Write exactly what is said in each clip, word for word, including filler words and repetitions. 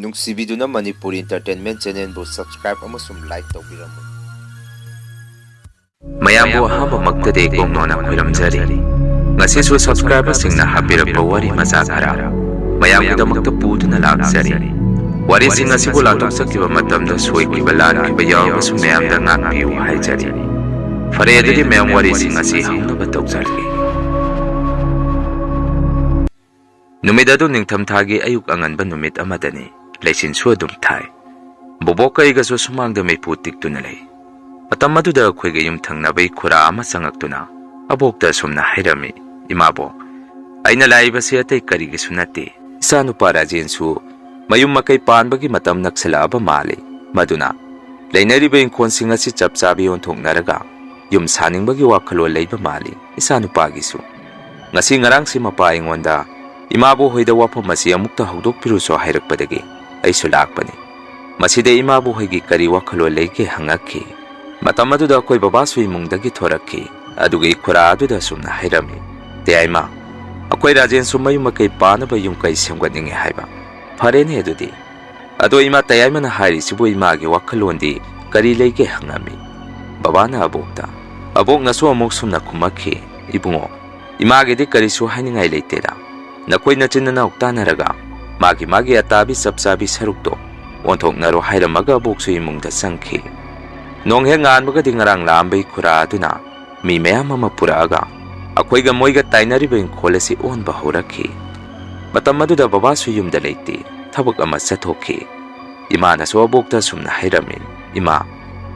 ꯅꯨꯡꯁꯤꯕꯤꯗꯨꯅ Manipuri Entertainment Channelꯕꯨ subscribe ꯑꯃꯁꯨꯡ like ꯇꯧꯕꯤꯔꯝꯃꯨ꯫ ꯃꯌꯥꯝꯕꯨ ꯑꯍꯥꯟꯕꯃꯛꯇꯗꯤ ꯀꯣꯡꯅꯣꯟꯅ ꯈꯣꯏꯔꯝꯖꯔꯤ꯫ ꯉꯁꯤꯁꯨ subscriberꯁꯤꯡꯅ ꯍꯥꯞꯄꯤꯔꯛꯄ ꯋꯥꯔꯤ ꯃꯆꯥ ꯈꯔ ꯃꯌꯥꯝꯒꯤꯗꯃꯛꯇ ꯄꯨꯗꯨꯅ ꯂꯥꯛꯆꯔꯤ꯫ ꯋꯥꯔꯤꯁꯤꯡ ꯑꯁꯤꯕꯨ ꯂꯥꯟꯊꯣꯛꯆꯈꯤꯕ ꯃꯇꯝꯗ ꯁꯣꯏꯈꯤꯕ ꯂꯥꯟꯈꯤꯕ ꯌꯥꯎꯔꯕꯁꯨ ꯃꯌꯥꯝꯗ ꯉꯥꯛꯄꯤꯌꯨ ꯍꯥꯏꯖꯔꯤ꯫ ꯐꯔꯦ, ꯑꯗꯨꯗꯤ ꯃꯌꯥꯝ ꯋꯥꯔꯤꯁꯤꯡ ꯑꯁꯤ ꯍꯧꯅꯕ ꯇꯧꯖꯔꯒꯦ꯫ ꯅꯨꯃꯤꯠ ꯑꯗꯨ ꯅꯤꯡꯊꯝꯊꯥꯒꯤ ꯑꯌꯨꯛ ꯑꯉꯟꯕ ꯅꯨꯃꯤꯠ ꯑꯃꯗꯅꯤ꯫ ꯂꯩꯆꯤꯟꯁꯨ ꯑꯗꯨꯝ ꯊꯥꯏ꯫ ꯕꯣꯕꯣꯛꯀ ꯑꯩꯒꯁꯨ ꯁꯨꯃꯥꯡꯗ ꯃꯩꯐꯨ ꯇꯤꯛꯇꯨꯅ ꯂꯩ꯫ ꯃꯇꯝ ꯑꯗꯨꯗ ꯑꯩꯈꯣꯏꯒ ꯌꯨꯝꯊꯪꯅꯕꯒꯤ ꯈꯨꯔꯥ ꯑꯃ ꯆꯪꯉꯛꯇꯨꯅ ꯑꯕꯣꯛꯇ ꯑꯁꯨꯝꯅ ꯍꯥꯏꯔꯝꯃꯤ, "ꯏꯃꯥꯕꯣꯛ, ꯑꯩꯅ ꯂꯥꯛꯏꯕꯁꯤ ꯑꯇꯩ ꯀꯔꯤꯒꯤꯁꯨ ꯅꯠꯇꯦ꯫ ꯏꯆꯥꯅꯨꯄꯥ ꯔꯥꯖꯦꯟꯁꯨ ꯃꯌꯨꯝ ꯃꯀꯩ ꯄꯥꯟꯕꯒꯤ ꯃꯇꯝ ꯅꯛꯁꯤꯜꯂꯛꯑꯕ ꯃꯥꯜꯂꯤ꯫ ꯃꯗꯨꯅ ꯂꯩꯅꯔꯤꯕ ꯏꯪꯈꯣꯜꯁꯤꯡ ꯑꯁꯤ ꯆꯞ ꯆꯥꯕꯤ ꯑꯣꯟꯊꯣꯛꯅꯔꯒ ꯌꯨꯝ ꯁꯥꯅꯤꯡꯕꯒꯤ ꯋꯥꯈꯜꯂꯣꯟ ꯂꯩꯕ ꯃꯥꯜꯂꯤ ꯏꯆꯥꯅꯨꯄꯥꯒꯤꯁꯨ꯫ ꯉꯁꯤ ꯉꯔꯥꯡꯁꯤ ꯃꯄꯥ ꯑꯩꯉꯣꯟꯗ ꯏꯃꯥꯕꯣꯛ ꯍꯣꯏꯗ ꯋꯥꯐꯝ ꯑꯁꯤ ꯑꯃꯨꯛꯇ ꯍꯧꯗꯣꯛꯄꯤꯔꯨꯁꯨ ꯍꯥꯏꯔꯛꯄꯗꯒꯤ ꯑꯩꯁꯨ ꯂꯥꯛꯄꯅꯤ꯫ ꯃꯁꯤꯗ ꯏꯃꯥꯕꯣꯛ ꯍꯣꯏꯒꯤ ꯀꯔꯤ ꯋꯥꯈꯜꯂꯣꯟ ꯂꯩꯒꯦ?" ꯍꯪꯉꯛꯈꯤ꯫ ꯃꯇꯝ ꯑꯗꯨꯗ ꯑꯩꯈꯣꯏ ꯕꯕꯥꯁꯨ ꯏꯃꯨꯡꯗꯒꯤ ꯊꯣꯔꯛꯈꯤ꯫ ꯑꯗꯨꯒ ꯏꯈꯨꯔꯥ ꯑꯗꯨꯗ ꯑꯁꯨꯝꯅ ꯍꯥꯏꯔꯝꯃꯤ, "ꯇꯌꯥꯏꯃ, ꯑꯩꯈꯣꯏ ꯔꯥꯖꯦꯟꯁꯨ ꯃꯌꯨꯝ ꯃꯀꯩ ꯄꯥꯅꯕ ꯌꯨꯝ ꯀꯩ ꯁꯦꯝꯒꯠꯅꯤꯡꯉꯦ ꯍꯥꯏꯕ꯫ ꯐꯔꯦꯅꯦ ꯑꯗꯨꯗꯤ꯫ ꯑꯗꯣ ꯏꯃꯥ ꯇꯌꯥꯏꯃꯅ ꯍꯥꯏꯔꯤꯁꯤꯕꯨ ꯏꯃꯥꯒꯤ ꯋꯥꯈꯜꯂꯣꯟꯗꯤ ꯀꯔꯤ ꯂꯩꯒꯦ?" ꯍꯪꯉꯝꯃꯤ꯫ ꯕꯕꯥꯅ ꯑꯕꯣꯛꯇ꯫ ꯑꯕꯣꯛꯅꯁꯨ ꯑꯃꯨꯛ ꯁꯨꯝꯅ ꯈꯨꯝꯃꯛꯈꯤ, "ꯏꯕꯨꯡꯉꯣ, ꯏꯃꯥꯒꯤꯗꯤ ꯀꯔꯤꯁꯨ ꯍꯥꯏꯅꯤꯡꯉꯥꯏ ꯂꯩꯇꯦꯗ꯫ ꯅꯈꯣꯏ ꯅꯆꯤꯟ ꯅꯅꯥꯎ ꯇꯥꯟꯅꯔꯒ ꯃꯥꯒꯤ ꯃꯥꯒꯤ ꯑꯇꯥꯕꯤ ꯆꯞ ꯆꯥꯕꯤ ꯁꯔꯨꯛꯇꯣ ꯑꯣꯟꯊꯣꯛꯅꯔꯣ" ꯍꯥꯏꯔꯝꯃꯒ ꯑꯕꯣꯛꯁꯨ ꯏꯃꯨꯡꯗ ꯆꯪꯈꯤ꯫ ꯅꯣꯡ ꯍꯦꯛ ꯉꯥꯟꯕꯒꯗꯤ ꯉꯔꯥꯡ ꯂꯥꯛꯑꯝꯕ ꯏꯈꯨꯔꯥ ꯑꯗꯨꯅ ꯃꯤ ꯃꯌꯥꯝ ꯑꯃ ꯄꯨꯔꯛꯑꯒ ꯑꯩꯈꯣꯏꯒ ꯃꯣꯏꯒ ꯇꯥꯏꯅꯔꯤꯕ ꯏꯪꯈꯣꯜ ꯑꯁꯤ ꯑꯣꯟꯕ ꯍꯧꯔꯛꯈꯤ꯫ ꯃꯇꯝ ꯑꯗꯨꯗ ꯕꯕꯥꯁꯨ ꯌꯨꯝꯗ ꯂꯩꯇꯦ, ꯊꯕꯛ ꯑꯃ ꯆꯠꯊꯣꯛꯈꯤ꯫ ꯏꯃꯥꯅꯁꯨ ꯑꯕꯣꯛꯇ ꯑꯁꯨꯝꯅ ꯍꯥꯏꯔꯝꯃꯤ, "ꯏꯃꯥ,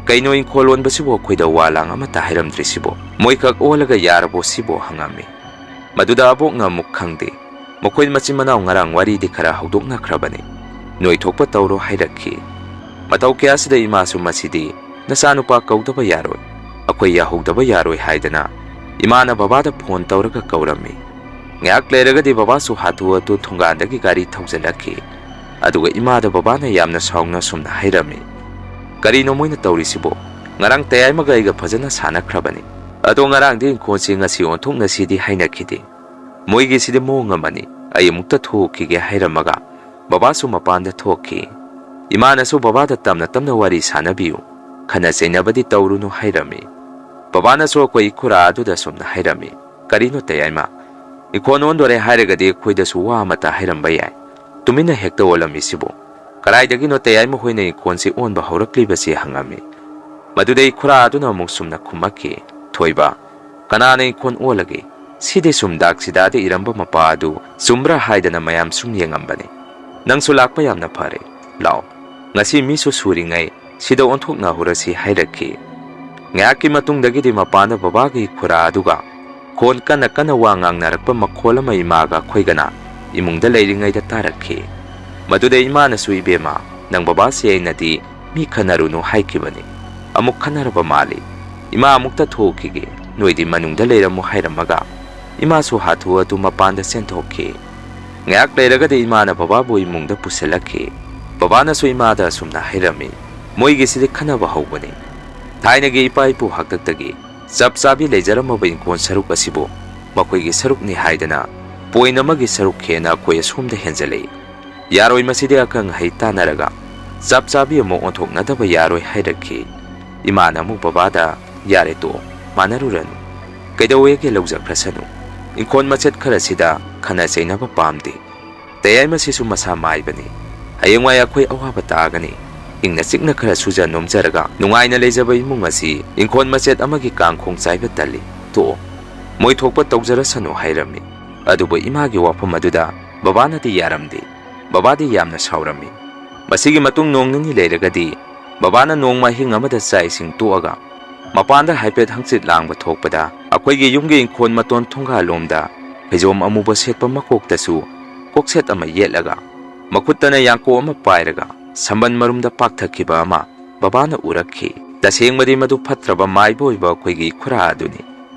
ꯀꯩꯅꯣ ꯏꯪꯈꯣꯜ ꯑꯣꯟꯕꯁꯤꯕꯨ ꯑꯩꯈꯣꯏꯗ ꯋꯥ ꯂꯥꯡ ꯑꯃꯠꯇ ꯍꯥꯏꯔꯝꯗ꯭ꯔꯤꯁꯤꯕꯣ? ꯃꯣꯏꯈꯛ ꯑꯣꯜꯂꯒ ꯌꯥꯔꯕꯣ ꯁꯤꯕꯣ?" ꯍꯪꯉꯝꯃꯤ꯫ ꯃꯗꯨꯗ ꯑꯕꯣꯛꯅ ꯑꯃꯨꯛ, "ꯈꯪꯗꯦ, ꯃꯈꯣꯏ ꯃꯆꯤꯟ ꯃꯅꯥꯎ ꯉꯔꯥꯡ ꯋꯥꯔꯤꯗꯤ ꯈꯔ ꯍꯧꯗꯣꯛꯅꯈ꯭ꯔꯕꯅꯤ꯫ ꯅꯣꯏ ꯊꯣꯛꯄ ꯇꯧꯔꯣ" ꯍꯥꯏꯔꯛꯈꯤ꯫ ꯃꯇꯧ ꯀꯌꯥꯁꯤꯗ ꯏꯃꯥꯁꯨ ꯃꯁꯤꯗꯤ ꯅꯆꯥꯅꯨꯄꯥ ꯀꯧꯗꯕ ꯌꯥꯔꯣꯏ, ꯑꯩꯈꯣꯏ ꯌꯥꯍꯧꯗꯕ ꯌꯥꯔꯣꯏ ꯍꯥꯏꯗꯅ ꯏꯃꯥꯅ ꯕꯕꯥꯗ ꯐꯣꯟ ꯇꯧꯔꯒ ꯀꯧꯔꯝꯃꯤ꯫ ꯉꯥꯏꯍꯥꯛ ꯂꯩꯔꯒꯗꯤ ꯕꯕꯥꯁꯨ ꯍꯥꯊꯨ ꯍꯥꯊꯨ ꯊꯣꯡꯒꯥꯟꯗꯒꯤ ꯒꯥꯔꯤ ꯊꯧꯖꯤꯜꯂꯛꯈꯤ꯫ ꯑꯗꯨꯒ ꯏꯃꯥꯗ ꯕꯕꯥꯅ ꯌꯥꯝꯅ ꯁꯥꯎꯅ ꯑꯁꯨꯝꯅ ꯍꯥꯏꯔꯝꯃꯤ, "ꯀꯔꯤꯅꯣ ꯃꯣꯏꯅ ꯇꯧꯔꯤꯁꯤꯕꯣ? ꯉꯔꯥꯡ ꯇꯌꯥꯏꯃꯒ ꯑꯩꯒ ꯐꯖꯅ ꯁꯥꯟꯅꯈ꯭ꯔꯕꯅꯤ꯫ ꯑꯗꯣ ꯉꯔꯥꯡꯗꯤ ꯏꯪꯈꯣꯜꯁꯤ ꯉꯁꯤ ꯑꯣꯟꯊꯣꯛꯅꯁꯤꯗꯤ ꯍꯥꯏꯅꯈꯤꯗꯦ꯫ ꯃꯣꯏꯒꯤꯁꯤꯗꯤ ꯃꯑꯣꯡ ꯑꯃꯅꯤ꯫ ꯑꯩ ꯑꯃꯨꯛꯇ ꯊꯣꯛꯈꯤꯒꯦ" ꯍꯥꯏꯔꯝꯃꯒ ꯕꯕꯥꯁꯨ ꯃꯄꯥꯟꯗ ꯊꯣꯛꯈꯤ꯫ ꯏꯃꯥꯅꯁꯨ ꯕꯕꯥꯗ ꯇꯞꯅ ꯇꯞꯅ ꯋꯥꯔꯤ ꯁꯥꯟꯅꯕꯤꯌꯨ, ꯈꯟꯅ ꯆꯩꯅꯕꯗꯤ ꯇꯧꯔꯨꯅꯨ ꯍꯥꯏꯔꯝꯃꯤ꯫ ꯕꯕꯥꯅꯁꯨ ꯑꯩꯈꯣꯏ ꯏꯈꯨꯔꯥ ꯑꯗꯨꯗ ꯁꯨꯝꯅ ꯍꯥꯏꯔꯝꯃꯤ, "ꯀꯔꯤꯅꯣ ꯇꯌꯥꯏꯃ? ꯏꯈꯣꯟ ꯑꯣꯟꯗꯣꯔꯦ ꯍꯥꯏꯔꯒꯗꯤ ꯑꯩꯈꯣꯏꯗꯁꯨ ꯋꯥ ꯑꯃꯇ ꯍꯥꯏꯔꯝꯕ ꯌꯥꯏ꯫ ꯇꯨꯃꯤꯟꯅ ꯍꯦꯛꯇ ꯑꯣꯜꯂꯝꯃꯤꯁꯤꯕꯨ? ꯀꯗꯥꯏꯗꯒꯤꯅꯣ ꯇꯌꯥꯏꯃ ꯍꯣꯏꯅ ꯏꯈꯣꯟꯁꯤ ꯑꯣꯟꯕ ꯍꯧꯔꯛꯂꯤꯕꯁꯤ?" ꯍꯪꯉꯝꯃꯤ꯫ ꯃꯗꯨꯗ ꯏꯈꯨꯔꯥ ꯑꯗꯨꯅ ꯑꯃꯨꯛ ꯁꯨꯝꯅ ꯈꯨꯝꯃꯛꯈꯤ, "ꯊꯣꯏꯕ, ꯀꯅꯥꯅ ꯏꯈꯣꯟ ꯑꯣꯜꯂꯒꯦ? ꯁꯤꯗꯤ ꯁꯨꯝ ꯗꯥꯛꯁꯤꯗꯥꯗ ꯏꯔꯝꯕ ꯃꯄꯥ ꯑꯗꯨ ꯆꯨꯝꯕ꯭ꯔꯥ ꯍꯥꯏꯗꯅ ꯃꯌꯥꯝ ꯁꯨꯝ ꯌꯦꯡꯉꯝꯕꯅꯤ꯫ ꯅꯪꯁꯨ ꯂꯥꯛꯄ ꯌꯥꯝꯅ ꯐꯔꯦ꯫ ꯂꯥꯛꯑꯣ, ꯉꯁꯤ ꯃꯤꯁꯨ ꯁꯨꯔꯤꯉꯩ ꯁꯤꯗ ꯑꯣꯟꯊꯣꯛꯅꯍꯧꯔꯁꯤ" ꯍꯥꯏꯔꯛꯈꯤ꯫ ꯉꯥꯏꯍꯥꯛꯀꯤ ꯃꯇꯨꯡꯗꯒꯤꯗꯤ ꯃꯄꯥꯟꯗ ꯕꯕꯥꯒꯤ ꯈꯨꯔꯥ ꯑꯗꯨꯒ ꯈꯣꯟ ꯀꯟꯅ ꯀꯟꯅ ꯋꯥ ꯉꯥꯡꯅꯔꯛꯄ ꯃꯈꯣꯜ ꯑꯃ ꯏꯃꯥꯒ ꯑꯩꯈꯣꯏꯒꯅ ꯏꯃꯨꯡꯗ ꯂꯩꯔꯤꯉꯩꯗ ꯇꯥꯔꯛꯈꯤ꯫ ꯃꯗꯨꯗ ꯏꯃꯥꯅꯁꯨ, "ꯏꯕꯦꯝꯃ, ꯅꯪ ꯕꯕꯥꯁꯦ ꯑꯩꯅꯗꯤ ꯃꯤ ꯈꯟꯅꯔꯨꯅꯨ ꯍꯥꯏꯈꯤꯕꯅꯤ꯫ ꯑꯃꯨꯛ ꯈꯟꯅꯔꯕ ꯃꯥꯜꯂꯤ꯫ ꯏꯃꯥ, ꯑꯃꯨꯛꯇ ꯊꯣꯛꯈꯤꯒꯦ, ꯅꯣꯏꯗꯤ ꯃꯅꯨꯡꯗ ꯂꯩꯔꯝꯃꯨ" ꯍꯥꯏꯔꯝꯃꯒ ꯏꯃꯥꯁꯨ ꯍꯥꯊꯨ ꯍꯥꯊꯨ ꯃꯄꯥꯟꯗ ꯆꯦꯟꯊꯣꯛꯈꯤ꯫ ꯉꯥꯏꯍꯥꯛ ꯂꯩꯔꯒꯗꯤ ꯏꯃꯥꯅ ꯕꯕꯥꯕꯨ ꯏꯃꯨꯡꯗ ꯄꯨꯁꯤꯜꯂꯛꯈꯤ꯫ ꯕꯕꯥꯅꯁꯨ ꯏꯃꯥꯗ ꯑꯁꯨꯝꯅ ꯍꯥꯏꯔꯝꯃꯤ, "ꯃꯣꯏꯒꯤꯁꯤꯗꯤ ꯈꯟꯅꯕ ꯍꯧꯕꯅꯤ꯫ ꯊꯥꯏꯅꯒꯤ ꯏꯄꯥ ꯏꯄꯨ ꯍꯥꯛꯇꯛꯇꯒꯤ ꯆꯞ ꯆꯥꯕꯤ ꯂꯩꯖꯔꯝꯃꯕ ꯏꯪꯈꯣꯜ ꯁꯔꯨꯛ ꯑꯁꯤꯕꯨ ꯃꯈꯣꯏꯒꯤ ꯁꯔꯨꯛꯅꯤ ꯍꯥꯏꯗꯅ ꯄꯣꯏꯟ ꯑꯃꯒꯤ ꯁꯔꯨꯛ ꯍꯦꯟꯅ ꯑꯩꯈꯣꯏ ꯑꯁꯣꯝꯗ ꯍꯦꯟꯖꯜꯂꯛꯏ꯫ ꯌꯥꯔꯣꯏ, ꯃꯁꯤꯗꯤ ꯑꯈꯪ ꯑꯍꯩ ꯇꯥꯟꯅꯔꯒ ꯆꯞ ꯆꯥꯕꯤ ꯑꯃ ꯑꯣꯟꯊꯣꯛꯅꯗꯕ ꯌꯥꯔꯣꯏ" ꯍꯥꯏꯔꯛꯈꯤ꯫ ꯏꯃꯥꯅ ꯑꯃꯨꯛ ꯕꯕꯥꯗ, "ꯌꯥꯔꯦ, ꯇꯣꯛꯑꯣ, ꯃꯥꯟꯅꯔꯨꯔꯅꯨ꯫ ꯀꯩꯗꯧꯋꯦꯒꯦ, ꯂꯧꯖꯈ꯭ꯔꯁꯅꯨ꯫ ꯏꯪꯈꯣꯜ ꯃꯆꯦꯠ ꯈꯔꯁꯤꯗ ꯈꯟꯅ ꯆꯩꯅꯕ ꯄꯥꯝꯗꯦ꯫ ꯇꯌꯥꯏꯃꯁꯤꯁꯨ ꯃꯁꯥ ꯃꯥꯏꯕꯅꯤ꯫ ꯍꯌꯦꯡꯋꯥꯏ ꯑꯩꯈꯣꯏ ꯑꯋꯥꯕ ꯇꯥꯒꯅꯤ꯫ ꯏꯪꯅ ꯆꯤꯛꯅ ꯈꯔ ꯁꯨꯖ ꯅꯣꯝꯖꯔꯒ ꯅꯨꯡꯉꯥꯏꯅ ꯂꯩꯖꯕ ꯏꯃꯨꯡ ꯑꯁꯤ ꯏꯪꯈꯣꯜ ꯃꯆꯦꯠ ꯑꯃꯒꯤ ꯀꯥꯡꯈꯣꯡ ꯆꯥꯏꯕ ꯇꯜꯂꯤ꯫ ꯇꯣꯛꯑꯣ꯫ ꯃꯣꯏ ꯊꯣꯛꯄ ꯇꯧꯖꯔꯁꯅꯨ" ꯍꯥꯏꯔꯝꯃꯤ꯫ ꯑꯗꯨꯕꯨ ꯏꯃꯥꯒꯤ ꯋꯥꯐꯝ ꯑꯗꯨꯗ ꯕꯕꯥꯅꯗꯤ ꯌꯥꯔꯝꯗꯦ꯫ ꯕꯕꯥꯗꯤ ꯌꯥꯝꯅ ꯁꯥꯎꯔꯝꯃꯤ꯫ ꯃꯁꯤꯒꯤ ꯃꯇꯨꯡ ꯅꯣꯡ ꯅꯤꯅꯤ ꯂꯩꯔꯒꯗꯤ ꯕꯕꯥꯅ ꯅꯣꯡꯃ ꯑꯍꯤꯡ ꯑꯃꯗ ꯆꯥꯛ ꯏꯁꯤꯡ ꯇꯣꯛꯑꯒ ꯃꯄꯥꯟꯗ ꯍꯥꯏꯐꯦꯠ ꯍꯪꯆꯤꯠ ꯂꯥꯡꯕ ꯊꯣꯛꯄꯗ, ꯑꯩꯈꯣꯏꯒꯤ ꯌꯨꯝꯒꯤ ꯏꯪꯈꯣꯜ ꯃꯇꯣꯟ ꯊꯣꯡꯒꯥꯜꯂꯣꯝꯗ ꯐꯩꯖꯣꯝ ꯑꯃꯨꯕ ꯁꯦꯠꯄ ꯃꯀꯣꯛꯇꯁꯨ ꯀꯣꯛꯁꯦꯠ ꯑꯃ ꯌꯦꯠꯂꯒ, ꯃꯈꯨꯠꯇꯅ ꯌꯥꯡꯀꯣꯛ ꯑꯃ ꯄꯥꯏꯔꯒ ꯁꯝꯕꯟ ꯃꯔꯨꯝꯗ ꯄꯥꯛꯊꯛꯈꯤꯕ ꯑꯃ ꯕꯕꯥꯅ ꯎꯔꯛꯈꯤ꯫ ꯇꯁꯦꯡꯕꯗꯤ ꯃꯗꯨ ꯐꯠꯇ꯭ꯔꯕ ꯃꯥꯏꯕ ꯑꯣꯏꯕ ꯑꯩꯈꯣꯏꯒꯤ ꯈꯨꯔꯥ ꯑꯗꯨꯅꯤ꯫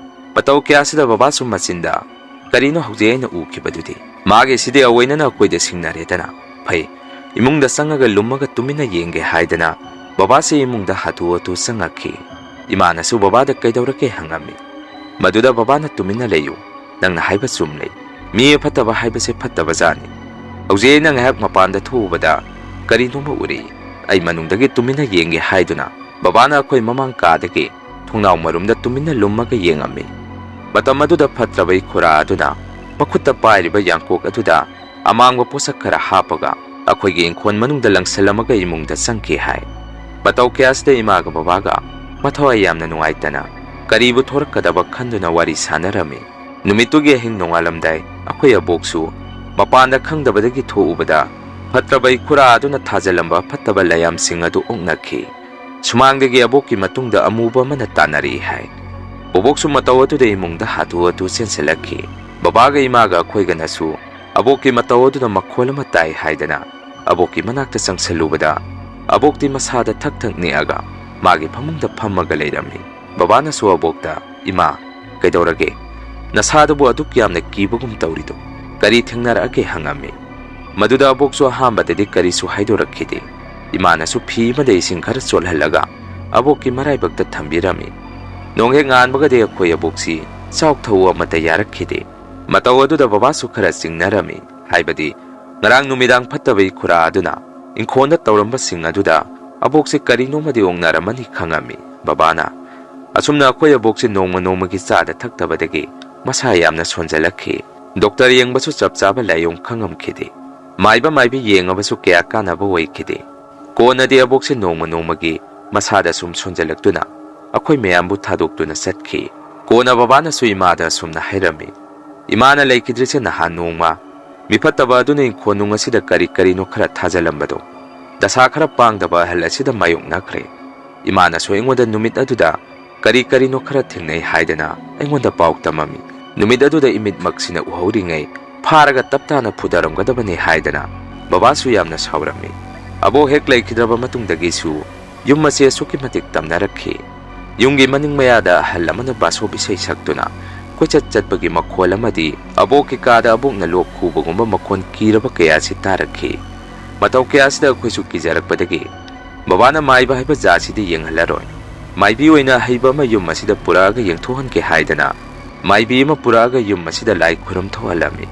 ꯃꯇꯧ ꯀꯌꯥꯁꯤꯗ ꯕꯕꯥꯁꯨ ꯃꯆꯤꯟꯗ, "ꯀꯔꯤꯅꯣ ꯍꯧꯖꯤꯛ ꯑꯩꯅ ꯎꯈꯤꯕꯗꯨꯗꯤ? ꯃꯥꯒꯤꯁꯤꯗꯤ ꯑꯑꯣꯏꯅꯅ ꯑꯩꯈꯣꯏꯗ ꯁꯤꯡꯅꯔꯦꯗꯅ꯫ ꯐꯩ, ꯏꯃꯨꯡꯗ ꯆꯪꯉꯒ ꯂꯨꯝꯃꯒ ꯇꯨꯃꯤꯟꯅ ꯌꯦꯡꯒꯦ" ꯍꯥꯏꯗꯅ ꯕꯕꯥꯁꯦ ꯏꯃꯨꯡꯗ ꯍꯥꯊꯨ ꯍꯥꯊꯨ ꯆꯪꯉꯛꯈꯤ꯫ ꯏꯃꯥꯅꯁꯨ ꯕꯕꯥꯗ "ꯀꯩꯗꯧꯔꯒꯦ?" ꯍꯪꯉꯝꯃꯤ꯫ ꯃꯗꯨꯗ ꯕꯕꯥꯅ, "ꯇꯨꯃꯤꯟꯅ ꯂꯩꯌꯨ, ꯅꯪꯅ ꯍꯥꯏꯕ ꯆꯨꯝꯂꯦ꯫ ꯃꯤ ꯑꯐꯠꯇꯕ ꯍꯥꯏꯕꯁꯦ ꯐꯠꯇꯕꯖꯥꯠꯅꯤ꯫ ꯍꯧꯖꯤꯛ ꯑꯩꯅ ꯉꯥꯏꯍꯥꯛ ꯃꯄꯥꯟꯗ ꯊꯣꯛꯎꯕꯗ ꯀꯔꯤꯅꯣꯝꯃ ꯎꯔꯤ꯫ ꯑꯩ ꯃꯅꯨꯡꯗꯒꯤ ꯇꯨꯃꯤꯟꯅ ꯌꯦꯡꯒꯦ ꯍꯥꯏꯗꯨꯅ ꯕꯕꯥꯅ ꯑꯩꯈꯣꯏ ꯃꯃꯥꯡ ꯀꯥꯗꯒꯤ ꯊꯣꯡꯅꯥꯎ ꯃꯔꯨꯝꯗ ꯇꯨꯃꯤꯟꯅ ꯂꯨꯝꯃꯒ ꯌꯦꯡꯉꯝꯃꯤ꯫ ꯃꯇꯝ ꯑꯗꯨꯗ ꯐꯠꯇ꯭ꯔꯕ ꯏꯈꯨꯔꯥ ꯑꯗꯨꯅ ꯃꯈꯨꯠꯇ ꯄꯥꯏꯔꯤꯕ ꯌꯥꯡꯀꯣꯛ ꯑꯗꯨꯗ ꯑꯃꯥꯡꯕ ꯄꯣꯠꯁꯛ ꯈꯔ ꯍꯥꯞꯄꯒ ꯑꯩꯈꯣꯏꯒꯤ ꯏꯪꯈꯣꯜ ꯃꯅꯨꯡꯗ ꯂꯪꯁꯤꯜꯂꯝꯃꯒ ꯏꯃꯨꯡꯗ ꯆꯪꯈꯤ ꯍꯥꯏ꯫ ꯃꯇꯧ ꯀꯌꯥꯁꯤꯗ ꯏꯃꯥꯒ ꯕꯕꯥꯒ ꯃꯊꯋꯥꯏ ꯌꯥꯝꯅ ꯅꯨꯡꯉꯥꯏꯇꯅ ꯀꯔꯤꯕꯨ ꯊꯣꯔꯛꯀꯗꯕ ꯈꯟꯗꯨꯅ ꯋꯥꯔꯤ ꯁꯥꯟꯅꯔꯝꯃꯤ꯫ ꯅꯨꯃꯤꯠꯇꯨꯒꯤ ꯑꯍꯤꯡ ꯅꯣꯡꯉꯥꯜꯂꯝꯗꯥꯏ ꯑꯩꯈꯣꯏ ꯑꯕꯣꯛꯁꯨ ꯃꯄꯥꯟꯗ ꯈꯪꯗꯕꯗꯒꯤ ꯊꯣꯛꯎꯕꯗ ꯐꯠꯇ꯭ꯔꯕ ꯏꯈꯨꯔꯥ ꯑꯗꯨꯅ ꯊꯥꯖꯤꯜꯂꯝꯕ ꯐꯠꯇꯕ ꯂꯩꯌꯥꯝꯁꯤꯡ ꯑꯗꯨ ꯑꯣꯛꯅꯈꯤ꯫ ꯁꯨꯃꯥꯡꯗꯒꯤ ꯑꯕꯣꯛꯀꯤ ꯃꯇꯨꯡꯗ ꯑꯃꯨꯕ ꯑꯃꯅ ꯇꯥꯟꯅꯔꯛꯏ ꯍꯥꯏ꯫ ꯕꯣꯕꯣꯛꯁꯨ ꯃꯇꯧ ꯑꯗꯨꯗ ꯏꯃꯨꯡꯗ ꯍꯥꯊꯨ ꯍꯥꯊꯨ ꯆꯦꯟꯁꯤꯜꯂꯛꯈꯤ꯫ ꯕꯕꯥꯒ ꯏꯃꯥꯒ ꯑꯩꯈꯣꯏꯒꯅꯁꯨ ꯑꯕꯣꯛꯀꯤ ꯃꯇꯧ ꯑꯗꯨꯗ ꯃꯈꯣꯜ ꯑꯃ ꯇꯥꯏ ꯍꯥꯏꯗꯅ ꯑꯕꯣꯛꯀꯤ ꯃꯅꯥꯛꯇ ꯆꯪꯁꯤꯜꯂꯨꯕꯗ ꯑꯕꯣꯛꯇꯤ ꯃꯁꯥꯗ ꯊꯛ ꯊꯛ ꯅꯤꯛꯑꯒ ꯃꯥꯒꯤ ꯐꯃꯨꯡꯗ ꯐꯝꯃꯒ ꯂꯩꯔꯝꯃꯤ꯫ ꯕꯕꯥꯅꯁꯨ ꯑꯕꯣꯛꯇ, "ꯏꯃꯥ, ꯀꯩꯗꯧꯔꯒꯦ? ꯅꯁꯥꯗꯨꯕꯨ ꯑꯗꯨꯛ ꯌꯥꯝꯅ ꯀꯤꯕꯒꯨꯝ ꯇꯧꯔꯤꯗꯨ ꯀꯔꯤ ꯊꯦꯡꯅꯔꯛꯑꯒꯦ?" ꯍꯪꯉꯝꯃꯤ꯫ ꯃꯗꯨꯗ ꯑꯕꯣꯛꯁꯨ ꯑꯍꯥꯟꯕꯗꯗꯤ ꯀꯔꯤꯁꯨ ꯍꯥꯏꯗꯣꯔꯛꯈꯤꯗꯦ꯫ ꯏꯃꯥꯅꯁꯨ ꯐꯤ ꯑꯃꯗ ꯏꯁꯤꯡ ꯈꯔ ꯆꯣꯠꯍꯜꯂꯒ ꯑꯕꯣꯛꯀꯤ ꯃꯔꯥꯏꯕꯛꯇ ꯊꯝꯕꯤꯔꯝꯃꯤ꯫ ꯅꯣꯡ ꯍꯦꯛ ꯉꯥꯟꯕꯒꯗꯤ ꯑꯩꯈꯣꯏ ꯑꯕꯣꯛꯁꯤ ꯆꯥꯛ ꯊꯧ ꯑꯃꯠꯇ ꯌꯥꯔꯛꯈꯤꯗꯦ꯫ ꯃꯇꯧ ꯑꯗꯨꯗ ꯕꯕꯥꯁꯨ ꯈꯔ ꯆꯤꯡꯅꯔꯝꯃꯤ꯫ ꯍꯥꯏꯕꯗꯤ ꯉꯔꯥꯡ ꯅꯨꯃꯤꯗꯥꯡ ꯐꯠꯇꯕ ꯏꯈꯨꯔꯥ ꯑꯗꯨꯅ ꯏꯪꯈꯣꯜꯗ ꯇꯧꯔꯝꯕꯁꯤꯡ ꯑꯗꯨꯗ ꯑꯕꯣꯛꯁꯦ ꯀꯔꯤꯅꯣꯃꯗꯤ ꯑꯣꯛꯅꯔꯝꯃꯅꯤ ꯈꯪꯉꯝꯃꯤ꯫ ꯕꯕꯥꯅ, "ꯑꯁꯨꯝꯅ ꯑꯩꯈꯣꯏ ꯑꯕꯣꯛꯁꯦ ꯅꯣꯡꯃ ꯅꯣꯡꯃꯒꯤ ꯆꯥꯗ ꯊꯛꯇꯕꯗꯒꯤ ꯃꯁꯥ ꯌꯥꯝꯅ ꯁꯣꯟꯖꯜꯂꯛꯈꯤ꯫ ꯗꯣꯛꯇꯔ ꯌꯦꯡꯕꯁꯨ ꯆꯞ ꯆꯥꯕ ꯂꯥꯏꯑꯣꯡ ꯈꯪꯉꯝꯈꯤꯗꯦ꯫ ꯃꯥꯏꯕ ꯃꯥꯏꯕꯤ ꯌꯦꯡꯉꯕꯁꯨ ꯀꯌꯥ ꯀꯥꯟꯅꯕ ꯑꯣꯏꯈꯤꯗꯦ꯫ ꯀꯣꯟꯅꯗꯤ ꯑꯕꯣꯛꯁꯦ ꯅꯣꯡꯃ ꯅꯣꯡꯃꯒꯤ ꯃꯁꯥꯗ ꯁꯨꯝ ꯁꯣꯟꯖꯜꯂꯛꯇꯨꯅ ꯑꯩꯈꯣꯏ ꯃꯌꯥꯝꯕꯨ ꯊꯥꯗꯣꯛꯇꯨꯅ ꯆꯠꯈꯤ"꯫ ꯀꯣꯟꯅ ꯕꯕꯥꯅꯁꯨ ꯏꯃꯥꯗ ꯑꯁꯨꯝꯅ ꯍꯥꯏꯔꯝꯃꯤ, "ꯏꯃꯥꯅ ꯂꯩꯈꯤꯗ꯭ꯔꯤꯁꯦ ꯅꯍꯥꯟ ꯅꯣꯡꯃ ꯃꯤꯐꯠꯇꯕ ꯑꯗꯨꯅ ꯏꯪꯈꯣꯜꯅꯨꯡ ꯑꯁꯤꯗ ꯀꯔꯤ ꯀꯔꯤꯅꯣ ꯈꯔ ꯊꯥꯖꯜꯂꯝꯕꯗꯣ꯫ ꯗꯁꯥ ꯈꯔ ꯄꯥꯡꯗꯕ ꯑꯍꯜ ꯑꯁꯤꯗ ꯃꯥꯌꯣꯛꯅꯈ꯭ꯔꯦ꯫ ꯏꯃꯥꯅꯁꯨ ꯑꯩꯉꯣꯟꯗ ꯅꯨꯃꯤꯠ ꯑꯗꯨꯗ ꯀꯔꯤ ꯀꯔꯤꯅꯣ ꯈꯔ ꯊꯦꯡꯅꯩ ꯍꯥꯏꯗꯅ ꯑꯩꯉꯣꯟꯗ ꯄꯥꯎ ꯇꯝꯃꯝꯃꯤ꯫ ꯅꯨꯃꯤꯠ ꯑꯗꯨꯗ ꯏꯃꯤꯠꯃꯛꯁꯤꯅ ꯎꯍꯧꯔꯤꯉꯩ ꯐꯥꯔꯒ ꯇꯞ ꯇꯥꯅ ꯐꯨꯗꯔꯝꯒꯗꯕꯅꯤ" ꯍꯥꯏꯗꯅ ꯕꯕꯥꯁꯨ ꯌꯥꯝꯅ ꯁꯥꯎꯔꯝꯃꯤ꯫ ꯑꯕꯣꯛ ꯍꯦꯛ ꯂꯩꯈꯤꯗ꯭ꯔꯕ ꯃꯇꯨꯡꯗꯒꯤꯁꯨ ꯌꯨꯝ ꯑꯁꯤ ꯑꯁꯨꯛꯀꯤ ꯃꯇꯤꯛ ꯇꯝꯅꯔꯛꯈꯤ꯫ ꯌꯨꯝꯒꯤ ꯃꯅꯤꯡ ꯃꯌꯥꯗ ꯑꯍꯜ ꯑꯃꯅ ꯕꯥꯁꯣꯞ ꯏꯁꯩ ꯁꯛꯇꯨꯅ ꯀꯣꯏꯆꯠ ꯆꯠꯄꯒꯤ ꯃꯈꯣꯜ ꯑꯃꯗꯤ ꯑꯕꯣꯛꯀꯤ ꯀꯥꯗ ꯑꯕꯣꯛꯅ ꯂꯣꯛ ꯈꯨꯕꯒꯨꯝꯕ ꯃꯈꯣꯜ ꯀꯤꯔꯕ ꯀꯌꯥꯁꯤ ꯇꯥꯔꯛꯈꯤ꯫ ꯃꯇꯧ ꯀꯌꯥꯁꯤꯗ ꯑꯩꯈꯣꯏꯁꯨ ꯀꯤꯖꯔꯛꯄꯗꯒꯤ ꯕꯕꯥꯅ ꯃꯥꯏꯕ ꯍꯥꯏꯕ ꯖꯥꯠꯁꯤꯗꯤ ꯌꯦꯡꯍꯜꯂꯔꯣꯏ, ꯃꯥꯏꯕꯤ ꯑꯣꯏꯅ ꯑꯍꯩꯕ ꯑꯃ ꯌꯨꯝ ꯑꯁꯤꯗ ꯄꯨꯔꯛꯑꯒ ꯌꯦꯡꯊꯣꯛꯍꯟꯒꯦ ꯍꯥꯏꯗꯅ ꯃꯥꯏꯕꯤ ꯑꯃ ꯄꯨꯔꯛꯑꯒ ꯌꯨꯝ ꯑꯁꯤꯗ ꯂꯥꯏ ꯈꯨꯔꯨꯝ ꯊꯣꯛꯍꯜꯂꯝꯃꯤ꯫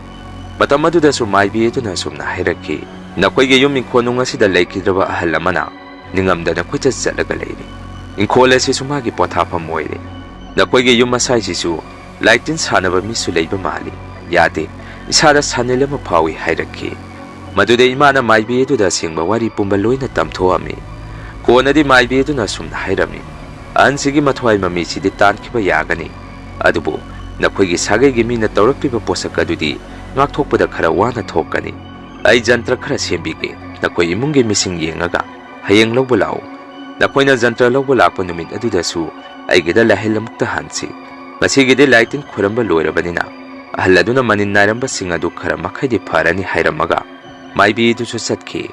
ꯃꯇꯝ ꯑꯗꯨꯗꯁꯨ ꯃꯥꯏꯕꯤ ꯑꯗꯨꯅ ꯑꯁꯨꯝꯅ ꯍꯥꯏꯔꯛꯈꯤ, "ꯅꯈꯣꯏꯒꯤ ꯌꯨꯝ ꯏꯪꯈꯣꯜꯅꯨꯡ ꯑꯁꯤꯗ ꯂꯩꯈꯤꯗ꯭ꯔꯕ ꯑꯍꯜ ꯑꯃꯅ ꯅꯤꯡꯉꯝꯗꯅ ꯀꯣꯏꯆꯠ ꯆꯠꯂꯒ ꯂꯩꯔꯤ꯫ ꯏꯪꯈꯣꯜ ꯑꯁꯤꯁꯨ ꯃꯥꯒꯤ ꯄꯣꯊꯥꯐꯝ ꯑꯣꯏꯔꯦ꯫ ꯅꯈꯣꯏꯒꯤ ꯌꯨꯝ ꯑꯁꯥꯏꯁꯤꯁꯨ ꯂꯥꯏꯇꯤꯟ ꯁꯥꯟꯅꯕ ꯃꯤꯁꯨ ꯂꯩꯕ ꯃꯥꯜꯂꯤ꯫ ꯌꯥꯗꯦ, ꯏꯁꯥꯗ ꯁꯥꯅꯤꯜ ꯑꯃ ꯐꯥꯎꯏ" ꯍꯥꯏꯔꯛꯈꯤ꯫ ꯃꯗꯨꯗ ꯏꯃꯥꯅ ꯃꯥꯏꯕꯤ ꯑꯗꯨꯗ ꯑꯁꯦꯡꯕ ꯋꯥꯔꯤ ꯄꯨꯝꯕ ꯂꯣꯏꯅ ꯇꯝꯊꯣꯛꯑꯝꯃꯤ꯫ ꯀꯣꯟꯅꯗꯤ ꯃꯥꯏꯕꯤ ꯑꯗꯨꯅ ꯑꯁꯨꯝꯅ ꯍꯥꯏꯔꯝꯃꯤ, "ꯑꯍꯟꯁꯤꯒꯤ ꯃꯊ꯭ꯋꯥꯏ ꯃꯃꯤꯁꯤꯗꯤ ꯇꯥꯟꯈꯤꯕ ꯌꯥꯒꯅꯤ, ꯑꯗꯨꯕꯨ ꯅꯈꯣꯏꯒꯤ ꯁꯥꯒꯩꯒꯤ ꯃꯤꯅ ꯇꯧꯔꯛꯂꯤꯕ ꯄꯣꯠꯁꯛ ꯑꯗꯨꯗꯤ ꯉꯥꯛꯊꯣꯛꯄꯗ ꯈꯔ ꯋꯥꯅ ꯊꯣꯛꯀꯅꯤ꯫ ꯑꯩ ꯖꯟꯇ꯭ꯔ ꯈꯔ ꯁꯦꯝꯕꯤꯒꯦ, ꯅꯈꯣꯏ ꯏꯃꯨꯡꯒꯤ ꯃꯤꯁꯤꯡ ꯌꯦꯡꯉꯒ ꯍꯌꯦꯡ ꯂꯧꯕ ꯂꯥꯛꯎ꯫ ꯅꯈꯣꯏꯅ ꯖꯟꯇ꯭ꯔ ꯂꯧꯕ ꯂꯥꯛꯄ ꯅꯨꯃꯤꯠ ꯑꯗꯨꯗꯁꯨ ꯑꯩꯒꯤꯗ ꯂꯥꯏꯍꯜ ꯑꯃꯨꯛꯇ ꯍꯟꯁꯤ꯫ ꯉꯁꯤꯒꯤꯗꯤ ꯂꯥꯏꯇꯤꯟ ꯈꯣꯏꯔꯝꯕ ꯂꯣꯏꯔꯕꯅꯤꯅ ꯑꯍꯜ ꯑꯗꯨꯅ ꯃꯅꯤꯟ ꯅꯥꯏꯔꯝꯕꯁꯤꯡ ꯑꯗꯨ ꯈꯔ ꯃꯈꯩꯗꯤ ꯐꯔꯅꯤ" ꯍꯥꯏꯔꯝꯃꯒ ꯃꯥꯏꯕꯤ ꯑꯗꯨꯁꯨ ꯆꯠꯈꯤ꯫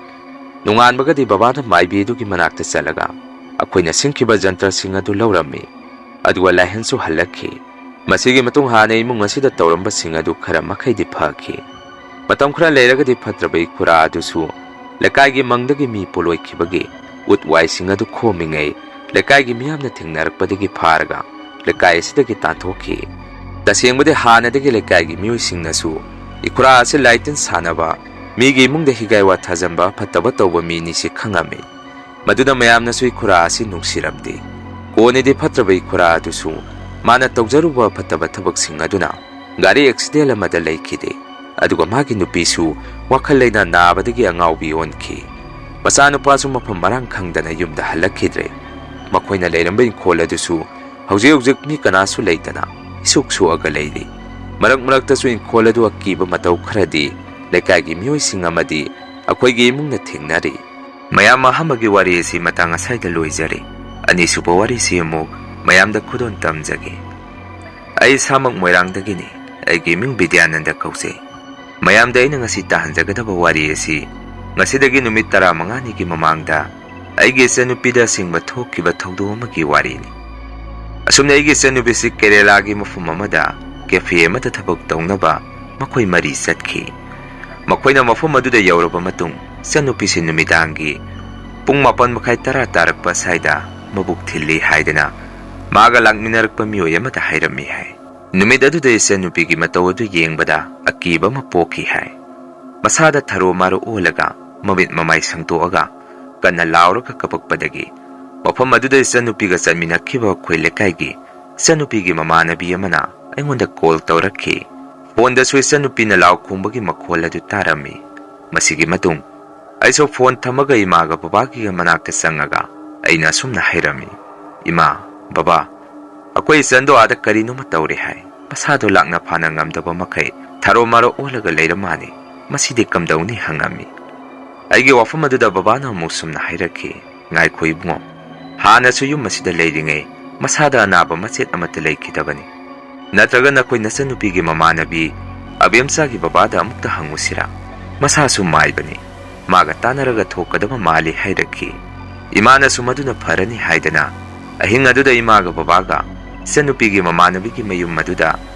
ꯅꯣꯡꯉꯥꯟꯕꯒꯗꯤ ꯕꯕꯥꯅ ꯃꯥꯏꯕꯤ ꯑꯗꯨꯒꯤ ꯃꯅꯥꯛꯇ ꯆꯠꯂꯒ ꯑꯩꯈꯣꯏꯅ ꯁꯤꯡꯈꯤꯕ ꯖꯟꯇ꯭ꯔꯁꯤꯡ ꯑꯗꯨ ꯂꯧꯔꯝꯃꯤ, ꯑꯗꯨꯒ ꯂꯥꯏꯍꯟꯁꯨ ꯍꯜꯂꯛꯈꯤ꯫ ꯃꯁꯤꯒꯤ ꯃꯇꯨꯡ ꯍꯥꯟꯅ ꯏꯃꯨꯡ ꯑꯁꯤꯗ ꯇꯧꯔꯝꯕꯁꯤꯡ ꯑꯗꯨ ꯈꯔ ꯃꯈꯩꯗꯤ ꯐꯈꯤ꯫ ꯃꯇꯝ ꯈꯔ ꯂꯩꯔꯒꯗꯤ ꯐꯠꯇ꯭ꯔꯕ ꯏꯈꯨꯔꯥ ꯑꯗꯨꯁꯨ ꯂꯩꯀꯥꯏꯒꯤ ꯃꯪꯗꯒꯤ ꯃꯤ ꯄꯣꯂꯣꯏꯈꯤꯕꯒꯤ ꯎꯠ ꯋꯥꯏꯁꯤꯡ ꯑꯗꯨ ꯈꯣꯝꯃꯤꯉꯩ ꯂꯩꯀꯥꯏꯒꯤ ꯃꯤꯌꯥꯝꯅ ꯊꯦꯡꯅꯔꯛꯄꯗꯒꯤ ꯐꯥꯔꯒ ꯂꯩꯀꯥꯏ ꯑꯁꯤꯗꯒꯤ ꯇꯥꯟꯊꯣꯛꯈꯤ꯫ ꯇꯁꯦꯡꯕꯗꯤ ꯍꯥꯟꯅꯗꯒꯤ ꯂꯩꯀꯥꯏꯒꯤ ꯃꯤꯑꯣꯏꯁꯤꯡꯅꯁꯨ ꯏꯈꯨꯔꯥ ꯑꯁꯤ ꯂꯥꯏꯇꯤꯟ ꯁꯥꯟꯅꯕ, ꯃꯤꯒꯤ ꯏꯃꯨꯡꯗ ꯍꯤꯒꯥꯏ ꯋꯥ ꯊꯥꯖꯟꯕ, ꯐꯠꯇꯕ ꯇꯧꯕ ꯃꯤꯅꯤ ꯁꯤ ꯈꯪꯉꯝꯃꯤ꯫ ꯃꯗꯨꯅ ꯃꯌꯥꯝꯅꯁꯨ ꯏꯈꯨꯔꯥ ꯑꯁꯤ ꯅꯨꯡꯁꯤꯔꯝꯗꯦ꯫ ꯀꯣꯟꯅꯗꯤ ꯐꯠꯇ꯭ꯔꯕ ꯏꯈꯨꯔꯥ ꯑꯗꯨꯁꯨ ꯃꯥꯅ ꯇꯧꯖꯔꯨꯕ ꯐꯠꯇꯕ ꯊꯕꯛꯁꯤꯡ ꯑꯗꯨꯅ ꯒꯥꯔꯤ ꯑꯦꯛꯁꯤꯗꯦꯟ ꯑꯃꯗ ꯂꯩꯈꯤꯗꯦ, ꯑꯗꯨꯒ ꯃꯥꯒꯤ ꯅꯨꯄꯤꯁꯨ ꯋꯥꯈꯜ ꯂꯩꯅꯥ ꯅꯥꯕꯗꯒꯤ ꯑꯉꯥꯎꯕꯤ ꯑꯣꯟꯈꯤ꯫ ꯃꯆꯥꯅꯨꯄꯥꯁꯨ ꯃꯐꯝ ꯃꯔꯥꯡ ꯈꯪꯗꯅ ꯌꯨꯝꯗ ꯍꯜꯂꯛꯈꯤꯗ꯭ꯔꯦ꯫ ꯃꯈꯣꯏꯅ ꯂꯩꯔꯝꯕ ꯏꯪꯈꯣꯜ ꯑꯗꯨꯁꯨ ꯍꯧꯖꯤꯛ ꯍꯧꯖꯤꯛ ꯃꯤ ꯀꯅꯥꯁꯨ ꯂꯩꯇꯅ ꯏꯁꯨꯛ ꯁꯨꯛꯑꯒ ꯂꯩꯔꯤ꯫ ꯃꯔꯛ ꯃꯔꯛꯇꯁꯨ ꯏꯪꯈꯣꯜ ꯑꯗꯨ ꯑꯀꯤꯕ ꯃꯇꯧ ꯈꯔꯗꯤ ꯂꯩꯀꯥꯏꯒꯤ ꯃꯤꯑꯣꯏꯁꯤꯡ ꯑꯃꯗꯤ ꯑꯩꯈꯣꯏꯒꯤ ꯏꯃꯨꯡꯅ ꯊꯦꯡꯅꯔꯤ꯫ ꯃꯌꯥꯝ ꯑꯍꯥꯟꯕꯒꯤ ꯋꯥꯔꯤ ꯑꯁꯤ ꯃꯇꯥꯡ ꯑꯁꯥꯏꯗ ꯂꯣꯏꯖꯔꯦ꯫ ꯑꯅꯤꯁꯨꯕ ꯋꯥꯔꯤꯁꯤ ꯑꯃꯨꯛ ꯃꯌꯥꯝꯗ ꯈꯨꯗꯣꯜ ꯇꯝꯖꯒꯦ꯫ ꯑꯩ ꯏꯁꯥꯃꯛ ꯃꯣꯏꯔꯥꯡꯗꯒꯤꯅꯤ꯫ ꯑꯩꯒꯤ ꯃꯤꯡ ꯕꯤꯗ꯭ꯌꯥꯅꯟꯗ ꯀꯧꯖꯩ꯫ ꯃꯌꯥꯝꯗ ꯑꯩꯅ ꯉꯁꯤ ꯇꯥꯍꯟꯖꯒꯗꯕ ꯋꯥꯔꯤ ꯑꯁꯤ ꯉꯁꯤꯗꯒꯤ ꯅꯨꯃꯤꯠ ꯇꯔꯥꯃꯉꯥꯅꯤꯒꯤ ꯃꯃꯥꯡꯗ ꯑꯩꯒꯤ ꯏꯆꯟꯅꯨꯄꯤꯗ ꯑꯁꯦꯡꯕ ꯊꯣꯛꯈꯤꯕ ꯊꯧꯗꯣꯛ ꯑꯃꯒꯤ ꯋꯥꯔꯤꯅꯤ꯫ ꯑꯁꯨꯝꯅ ꯑꯩꯒꯤ ꯏꯆꯟꯅꯨꯄꯤꯁꯤ ꯀꯦꯔꯦꯂꯥꯒꯤ ꯃꯐꯝ ꯑꯃꯗ ꯀꯦꯐꯦ ꯑꯃꯗ ꯊꯕꯛ ꯇꯧꯅꯕ ꯃꯈꯣꯏ ꯃꯔꯤ ꯆꯠꯈꯤ꯫ ꯃꯈꯣꯏꯅ ꯃꯐꯝ ꯑꯗꯨꯗ ꯌꯧꯔꯕ ꯃꯇꯨꯡ, ꯏꯆꯟꯅꯨꯄꯤꯁꯤ ꯅꯨꯃꯤꯗꯥꯡꯒꯤ ꯄꯨꯡ ꯃꯥꯄꯟ ꯃꯈꯥꯏ, ꯇꯔꯥ ꯇꯥꯔꯛꯄ ꯑꯁ꯭ꯋꯥꯏꯗ ꯃꯕꯨꯛ ꯊꯤꯜꯂꯤ ꯍꯥꯏꯗꯅ ꯃꯥꯒ ꯂꯥꯛꯃꯤꯟꯅꯔꯛꯄ ꯃꯤꯑꯣꯏ ꯑꯃꯗ ꯍꯥꯏꯔꯝꯃꯤ ꯍꯥꯏ꯫ ꯅꯨꯃꯤꯠ ꯑꯗꯨꯗ ꯏꯆꯟꯅꯨꯄꯤꯒꯤ ꯃꯇꯧ ꯑꯗꯨ ꯌꯦꯡꯕꯗ ꯀꯤꯕ ꯑꯃ ꯄꯣꯛꯈꯤ ꯍꯥꯏ꯫ ꯃꯁꯥꯗ ꯊꯔꯣ ꯃꯥꯔꯣ ꯑꯣꯜꯂꯒ ꯃꯃꯤꯠ ꯃꯃꯥꯏ ꯁꯪꯗꯣꯛꯑꯒ ꯀꯟꯅ ꯂꯥꯎꯔꯒ ꯀꯞꯄꯛꯄꯗꯒꯤ ꯃꯐꯝ ꯑꯗꯨꯗ ꯏꯆꯟꯅꯨꯄꯤꯒ ꯆꯠꯃꯤꯟꯅꯈꯤꯕ ꯑꯩꯈꯣꯏ ꯂꯩꯀꯥꯏꯒꯤ ꯏꯆꯟꯅꯨꯄꯤꯒꯤ ꯃꯃꯥꯟꯅꯕꯤ ꯑꯃꯅ ꯑꯩꯉꯣꯟꯗ ꯀꯣꯜ ꯇꯧꯔꯛꯈꯤ꯫ ꯐꯣꯟꯗꯁꯨ ꯏꯆꯟꯅꯨꯄꯤꯅ ꯂꯥꯎ ꯈꯣꯡꯕꯒꯤ ꯃꯈꯣꯜ ꯑꯗꯨ ꯇꯥꯔꯝꯃꯤ꯫ ꯃꯁꯤꯒꯤ ꯃꯇꯨꯡ ꯑꯩꯁꯨ ꯐꯣꯟ ꯊꯝꯃꯒ ꯏꯃꯥꯒ ꯕꯕꯥꯒꯤ ꯃꯅꯥꯛꯇ ꯆꯪꯉꯒ ꯑꯩꯅ ꯑꯁꯨꯝꯅ ꯍꯥꯏꯔꯝꯃꯤ, "ꯏꯃꯥ, ꯕꯕꯥ, ꯑꯩꯈꯣꯏ ꯏꯆꯟꯗꯣ ꯑꯥꯗ ꯀꯔꯤꯅꯣꯃ ꯇꯧꯔꯦ ꯍꯥꯏ꯫ ꯃꯁꯥꯗꯣ ꯂꯥꯛꯅ ꯐꯥꯅ ꯉꯝꯗꯕ ꯃꯈꯩ ꯊꯔꯣ ꯃꯥꯔꯣ ꯑꯣꯜꯂꯒ ꯂꯩꯔ ꯃꯥꯜꯂꯤ꯫ ꯃꯁꯤꯗꯤ ꯀꯝꯗꯧꯅꯤ?" ꯍꯪꯉꯝꯃꯤ꯫ ꯑꯩꯒꯤ ꯋꯥꯐꯝ ꯑꯗꯨꯗ ꯕꯕꯥꯅ ꯑꯃꯨꯛ ꯁꯨꯝꯅ ꯍꯥꯏꯔꯛꯈꯤ, "ꯉꯥꯏꯈꯣ ꯏꯕꯨꯡꯉꯣ, ꯍꯥꯟꯅꯁꯨ ꯌꯨꯝ ꯑꯁꯤꯗ ꯂꯩꯔꯤꯉꯩ ꯃꯁꯥꯗ ꯑꯅꯥꯕ ꯃꯆꯦꯠ ꯑꯃꯠꯇ ꯂꯩꯈꯤꯗꯕꯅꯤ꯫ ꯅꯠꯇ꯭ꯔꯒ ꯅꯈꯣꯏ ꯅꯆꯟꯅꯨꯄꯤꯒꯤ ꯃꯃꯥꯟꯅꯕꯤ ꯑꯕꯦꯝꯆꯥꯒꯤ ꯕꯕꯥꯗ ꯑꯃꯨꯛꯇ ꯍꯪꯉꯨꯁꯤꯔꯥ? ꯃꯁꯥꯁꯨ ꯃꯥꯏꯕꯅꯤ꯫ ꯃꯥꯒ ꯇꯥꯟꯅꯔꯒ ꯊꯣꯛꯀꯗꯕ ꯃꯥꯜꯂꯤ" ꯍꯥꯏꯔꯛꯈꯤ꯫ ꯏꯃꯥꯅꯁꯨ ꯃꯗꯨꯅ ꯐꯔꯅꯤ ꯍꯥꯏꯗꯅ ꯑꯍꯤꯡ ꯑꯗꯨꯗ ꯏꯃꯥꯒ ꯕꯕꯥꯒ ꯏꯆꯟꯅꯨꯄꯤꯒꯤ ꯃꯃꯥꯟꯅꯕꯤꯒꯤ ꯃꯌꯨꯝ ꯑꯗꯨꯗ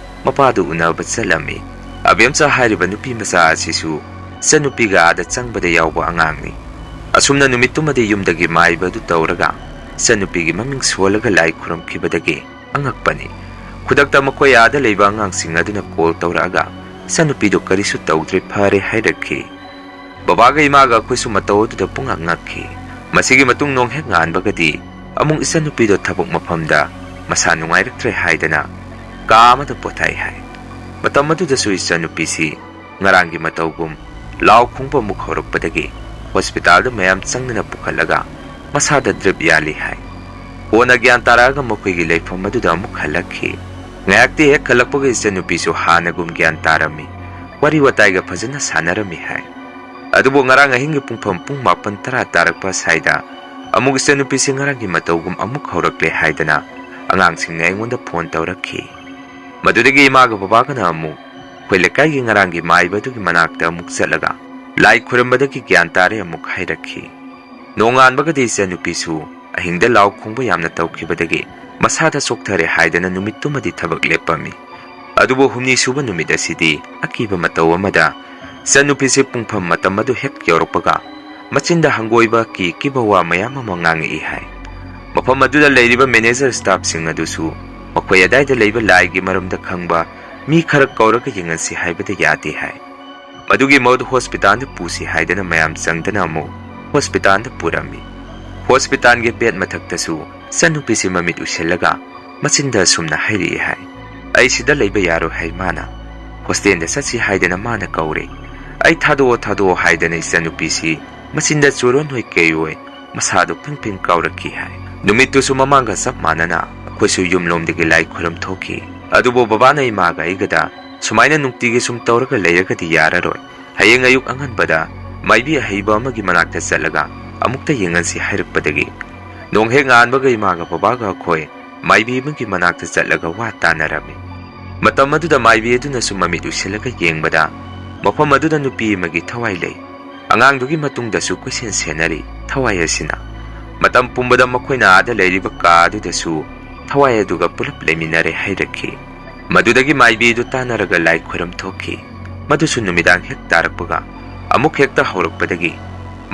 ꯃꯄꯥꯗꯨ ꯎꯅꯕ ꯆꯠꯂꯝꯃꯤ꯫ ꯑꯕꯦꯝꯆꯥ ꯍꯥꯏꯔꯤꯕ ꯅꯨꯄꯤ ꯃꯆꯥ ꯑꯁꯤꯁꯨ ꯏꯆꯟꯅꯨꯄꯤꯒ ꯑꯥꯗ ꯆꯪꯕꯗ ꯌꯥꯎꯕ ꯑꯉꯥꯡꯅꯤ꯫ ꯑꯁꯨꯝꯅ ꯅꯨꯃꯤꯠꯇꯨꯃꯗꯤ ꯌꯨꯝꯗꯒꯤ ꯃꯥꯏꯕ ꯑꯗꯨ ꯇꯧꯔꯒ ꯏꯆꯟꯅꯨꯄꯤꯒꯤ ꯃꯃꯤꯡ ꯁꯣꯜꯂꯒ ꯂꯥꯏ ꯈꯨꯔꯨꯝꯈꯤꯕꯗꯒꯤ ꯑꯉꯛꯄꯅꯤ꯫ ꯈꯨꯗꯛꯇ ꯃꯈꯣꯏ ꯑꯥꯗ ꯂꯩꯕ ꯑꯉꯥꯡꯁꯤꯡ ꯑꯗꯨꯅ ꯀꯣꯜ ꯇꯧꯔꯛꯑꯒ ꯏꯆꯟꯅꯨꯄꯤꯗꯨ ꯀꯔꯤꯁꯨ ꯇꯧꯗ꯭ꯔꯦ, ꯐꯔꯦ ꯍꯥꯏꯔꯛꯈꯤ꯫ ꯕꯕꯥꯒ ꯏꯃꯥꯒ ꯑꯩꯈꯣꯏꯁꯨ ꯃꯇꯧ ꯑꯗꯨꯗ ꯄꯨꯡꯉꯛ ꯉꯛꯈꯤ꯫ ꯃꯁꯤꯒꯤ ꯃꯇꯨꯡ ꯅꯣꯡ ꯍꯦꯛ ꯉꯥꯟꯕꯒꯗꯤ ꯑꯃꯨꯛ ꯏꯆꯟꯅꯨꯄꯤꯗꯣ ꯊꯕꯛ ꯃꯐꯝꯗ ꯃꯁꯥ ꯅꯨꯡꯉꯥꯏꯔꯛꯇ꯭ꯔꯦ ꯍꯥꯏꯗꯅ ꯀꯥ ꯑꯃꯗ ꯄꯣꯊꯥꯏ ꯍꯥꯏ꯫ ꯃꯇꯝ ꯑꯗꯨꯗꯁꯨ ꯏꯆꯟꯅꯨꯄꯤꯁꯤ ꯉꯔꯥꯡꯒꯤ ꯃꯇꯧꯒꯨꯝ ꯂꯥꯎ ꯈꯣꯡꯕ ꯑꯃꯨꯛ ꯍꯧꯔꯛꯄꯗꯒꯤ ꯍꯣꯁꯄꯤꯇꯥꯜꯗ ꯃꯌꯥꯝ ꯆꯪꯗꯅ ꯄꯨꯈꯠꯂꯒ ꯃꯁꯥꯗ ꯗ꯭ꯔꯤꯞ ꯌꯥꯜꯂꯤ ꯍꯥꯏ꯫ ꯀꯣꯟꯅ ꯒ꯭ꯌꯥꯟ ꯇꯥꯔꯛꯑꯒ ꯃꯈꯣꯏꯒꯤ ꯂꯩꯐꯝ ꯑꯗꯨꯗ ꯑꯃꯨꯛ ꯍꯜꯂꯛꯈꯤ꯫ ꯉꯥꯏꯍꯥꯛꯇꯤ ꯍꯦꯛ ꯍꯜꯂꯛꯄꯒ ꯏꯆꯟꯅꯨꯄꯤꯁꯨ ꯍꯥꯟꯅꯒꯨꯝ ꯒ꯭ꯌꯥꯟ ꯇꯥꯔꯝꯃꯤ꯫ ꯋꯥꯔꯤ ꯋꯥꯇꯥꯏꯒ ꯐꯖꯅ ꯁꯥꯟꯅꯔꯝꯃꯤ ꯍꯥꯏ꯫ ꯑꯗꯨꯕꯨ ꯉꯔꯥꯡ ꯑꯍꯤꯡꯒꯤ ꯄꯨꯡꯐꯝ ꯄꯨꯡ ꯃꯥꯄꯟ ꯇꯔꯥ ꯇꯥꯔꯛꯄ ꯁ꯭ꯋꯥꯏꯗ ꯑꯃꯨꯛ ꯏꯆꯟꯅꯨꯄꯤꯁꯤ ꯉꯔꯥꯡꯒꯤ ꯃꯇꯧꯒꯨꯝ ꯑꯃꯨꯛ ꯍꯧꯔꯛꯂꯦ ꯍꯥꯏꯗꯅ ꯑꯉꯥꯡꯁꯤꯡꯅ ꯑꯩꯉꯣꯟꯗ ꯐꯣꯟ ꯇꯧꯔꯛꯈꯤ꯫ ꯃꯗꯨꯗꯒꯤ ꯏꯃꯥꯒ ꯕꯕꯥꯒꯅ ꯑꯃꯨꯛ ꯑꯩꯈꯣꯏ ꯂꯩꯀꯥꯏꯒꯤ ꯉꯔꯥꯡꯒꯤ ꯃꯥꯏꯕ ꯑꯗꯨꯒꯤ ꯃꯅꯥꯛꯇ ꯑꯃꯨꯛ ꯆꯠꯂꯒ ꯂꯥꯏ ꯈꯨꯔꯨꯝꯕꯗꯒꯤ ꯒ꯭ꯌꯥꯟ ꯇꯥꯔꯦ ꯑꯃꯨꯛ ꯍꯥꯏꯔꯛꯈꯤ꯫ ꯅꯣꯡꯉꯥꯟꯕꯒꯗꯤ ꯏꯆꯟꯅꯨꯄꯤꯁꯨ ꯑꯍꯤꯡꯗ ꯂꯥꯎ ꯈꯣꯡꯕ ꯌꯥꯝꯅ ꯇꯧꯈꯤꯕꯗꯒꯤ ꯃꯁꯥꯗ ꯆꯣꯛꯊꯔꯦ ꯍꯥꯏꯗꯅ ꯅꯨꯃꯤꯠꯇꯨꯃꯗꯤ ꯊꯕꯛ ꯂꯦꯞꯄꯝꯃꯤ꯫ ꯑꯗꯨꯕꯨ ꯍꯨꯝꯅꯤ ꯁꯨꯕ ꯅꯨꯃꯤꯠ ꯑꯁꯤꯗꯤ ꯑꯀꯤꯕ ꯃꯇꯧ ꯑꯃꯗ ꯏꯆꯟꯅꯨꯄꯤꯁꯦ ꯄꯨꯡꯐꯝ ꯃꯇꯝ ꯑꯗꯨ ꯍꯦꯛ ꯌꯧꯔꯛꯄꯒ ꯃꯆꯤꯟꯗ ꯍꯪꯒꯣꯏꯕ ꯀꯤ ꯀꯤꯕ ꯋꯥ ꯃꯌꯥꯝ ꯑꯃ ꯉꯥꯡꯉꯛꯏ ꯍꯥꯏ꯫ ꯃꯐꯝ ꯑꯗꯨꯗ ꯂꯩꯔꯤꯕ ꯃꯦꯅꯦꯖꯔ ꯁ꯭ꯇꯥꯐꯁꯤꯡ ꯑꯗꯨꯁꯨ ꯃꯈꯣꯏ ꯑꯗꯥꯏꯗ ꯂꯩꯕ ꯂꯥꯏꯒꯤ ꯃꯔꯝꯗ ꯈꯪꯕ ꯃꯤ ꯈꯔ ꯀꯧꯔꯒ ꯌꯦꯡꯍꯟꯁꯤ ꯍꯥꯏꯕꯗ ꯌꯥꯗꯦ ꯍꯥꯏ꯫ ꯃꯗꯨꯒꯤ ꯃꯍꯨꯠ ꯍꯣꯁꯄꯤꯇꯥꯜꯗ ꯄꯨꯁꯤ ꯍꯥꯏꯗꯅ ꯃꯌꯥꯝ ꯆꯪꯗꯅ ꯑꯃꯨꯛ ꯍꯣꯁꯄꯤꯇꯥꯜꯗ ꯄꯨꯔꯝꯃꯤ꯫ ꯍꯣꯁꯄꯤꯇꯥꯜꯒꯤ ꯕꯦꯗ ꯃꯊꯛꯇꯁꯨ ꯏꯆꯟꯅꯨꯄꯤꯁꯤ ꯃꯃꯤꯠ ꯎꯏꯁꯤꯜꯂꯒ ꯃꯆꯤꯟꯗ ꯑꯁꯨꯝꯅ ꯍꯥꯏꯔꯛꯏ ꯍꯥꯏ, "ꯑꯩ ꯁꯤꯗ ꯂꯩꯕ ꯌꯥꯔꯣꯏ" ꯍꯥꯏ ꯃꯥꯅ꯫ "ꯍꯣꯁꯇꯦꯜꯗ ꯆꯠꯁꯤ" ꯍꯥꯏꯗꯅ ꯃꯥꯅ ꯀꯧꯔꯦ꯫ "ꯑꯩ ꯊꯥꯗꯣꯛꯑꯣ, ꯊꯥꯗꯣꯛꯑꯣ" ꯍꯥꯏꯗꯅ ꯏꯆꯟꯅꯨꯄꯤꯁꯤ ꯃꯆꯤꯟꯗ ꯆꯣꯔꯣꯟ ꯑꯣꯏ ꯀꯩ ꯑꯣꯏ ꯃꯁꯥꯗꯨ ꯐꯤꯡ ꯐꯤꯡ ꯀꯥꯎꯔꯛꯈꯤ ꯍꯥꯏ꯫ ꯅꯨꯃꯤꯠꯇꯨꯁꯨ ꯃꯃꯥꯡꯒ ꯆꯞ ꯃꯥꯟꯅꯅ ꯑꯩꯈꯣꯏꯁꯨ ꯌꯨꯝꯂꯣꯝꯗꯒꯤ ꯂꯥꯏ ꯈꯨꯔꯨꯝ ꯊꯣꯛꯈꯤ꯫ ꯑꯗꯨꯕꯨ ꯕꯕꯥꯅ ꯏꯃꯥꯒ ꯑꯩꯒꯗ ꯁꯨꯃꯥꯏꯅ ꯅꯨꯡꯇꯤꯒꯤ ꯁꯨꯝ ꯇꯧꯔꯒ ꯂꯩꯔꯒꯗꯤ ꯌꯥꯔꯔꯣꯏ꯫ ꯍꯌꯦꯡ ꯑꯌꯨꯛ ꯑꯉꯟꯕꯗ ꯃꯥꯏꯕꯤ ꯑꯍꯩꯕ ꯑꯃꯒꯤ ꯃꯅꯥꯛꯇ ꯆꯠꯂꯒ ꯑꯃꯨꯛꯇ ꯌꯦꯡꯍꯟꯁꯤ ꯍꯥꯏꯔꯛꯄꯗꯒꯤ ꯅꯣꯡ ꯍꯦꯛ ꯉꯥꯟꯕꯒ ꯏꯃꯥꯒ ꯕꯕꯥꯒ ꯑꯩꯈꯣꯏ ꯃꯥꯏꯕꯤ ꯑꯃꯒꯤ ꯃꯅꯥꯛꯇ ꯆꯠꯂꯒ ꯋꯥ ꯇꯥꯅꯔꯝꯃꯤ꯫ ꯃꯇꯝ ꯑꯗꯨꯗ ꯃꯥꯏꯕꯤ ꯑꯗꯨꯅꯁꯨ ꯃꯃꯤꯠ ꯎꯏꯁꯤꯜꯂꯒ ꯌꯦꯡꯕꯗ ꯃꯐꯝ ꯑꯗꯨꯗ ꯅꯨꯄꯤ ꯑꯃꯒꯤ ꯊꯋꯥꯏ ꯂꯩ꯫ ꯑꯉꯥꯡꯗꯨꯒꯤ ꯃꯇꯨꯡꯗꯁꯨ ꯀꯣꯏꯁꯦꯟ ꯁꯦꯟꯅꯔꯤ ꯊꯋꯥꯏ ꯑꯁꯤꯅ꯫ ꯃꯇꯝ ꯄꯨꯝꯕꯗ ꯃꯈꯣꯏꯅ ꯑꯥꯗ ꯂꯩꯔꯤꯕ ꯀꯥ ꯑꯗꯨꯗꯁꯨ ꯊꯋꯥꯏ ꯑꯗꯨꯒ ꯄꯨꯂꯞ ꯂꯩꯃꯤꯟꯅꯔꯦ ꯍꯥꯏꯔꯛꯈꯤ꯫ ꯃꯗꯨꯗꯒꯤ ꯃꯥꯏꯕꯤ ꯑꯗꯨ ꯇꯥꯟꯅꯔꯒ ꯂꯥꯏ ꯈꯣꯏꯔꯝ ꯊꯣꯛꯈꯤ꯫ ꯃꯗꯨꯁꯨ ꯅꯨꯃꯤꯗꯥꯡ ꯍꯦꯛ ꯇꯥꯔꯛꯄꯒ ꯑꯃꯨꯛ ꯍꯦꯛꯇ ꯍꯧꯔꯛꯄꯗꯒꯤ